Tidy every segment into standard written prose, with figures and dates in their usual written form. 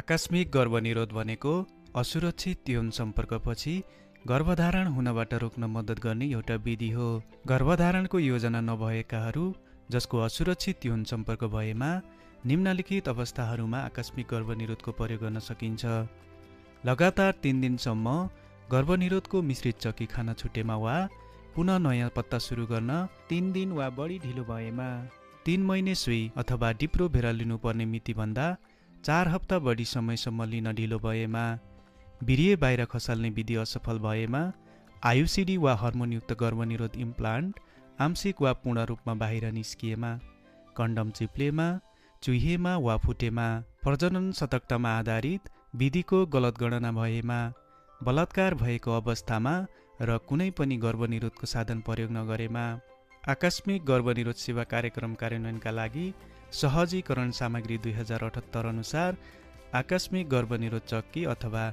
आकस्मिक गर्भनिरोध भनेको असुरक्षित यौन सम्पर्कपछि गर्भधारण हुनबाट रोक्न मद्दत गर्ने एउटा विधि हो। गर्भधारणको योजना नभएकाहरू जसको असुरक्षित यौन सम्पर्क भएमा निम्नलिखित अवस्थाहरूमा आकस्मिक गर्भनिरोधको प्रयोग गर्न सकिन्छ। लगातार 3 दिनसम्म गर्भनिरोधको मिश्रित चक्की खान छुटेमा वा पुनः नयाँ पत्ता सुरु गर्न 3 दिन वा बढी ढिलो भएमा, 3 महिने सुई अथवा डिप्रो भेरा लिनुपर्ने मितिभन्दा 4 हप्ता बढी समयसम्म लिन ढिलो भएमा, वीर्य बाहिर खसाल्ने विधि असफल भएमा, आयुसिडी वा हर्मोनयुक्त गर्भनिरोध इम्प्लान्ट आंशिक वा पूर्ण रूपमा बाहिर निस्किएमा, कन्डम चिप्लेमा, चुहिएमा वा फुटेमा, प्रजनन सतर्कतामा आधारित विधिको गलत गणना भएमा, बलात्कार भएको अवस्थामा र कुनै पनि गर्भनिरोधको साधन प्रयोग नगरेमा। आकस्मिक गर्भनिरोध सेवा कार्यक्रम कार्यान्वयनका लागि सहजीकरण सामग्री 2078 अनुसार आकस्मिक गर्भनिरोध चक्की अथवा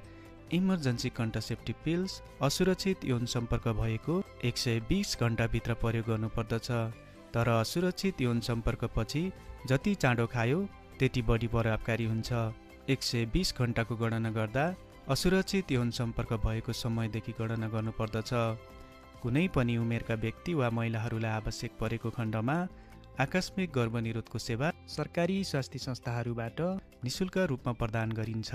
इमर्जेन्सी कन्ट्रासेप्टिभ पिल्स असुरक्षित यौन सम्पर्क भएको 120 घण्टाभित्र प्रयोग गर्नुपर्दछ। तर असुरक्षित यौन सम्पर्कपछि जति चाँडो खायो त्यति बढी प्रभावकारी हुन्छ। 120 घण्टाको गणना गर्दा असुरक्षित यौन सम्पर्क भएको समयदेखि गणना गर्नुपर्दछ। कुनै पनि उमेरका व्यक्ति वा महिलाहरूलाई आवश्यक परेको खण्डमा आकस्मिक गर्भनिरोधको सेवा सरकारी स्वास्थ्य संस्थाहरूबाट निशुल्क रूपमा प्रदान गरिन्छ।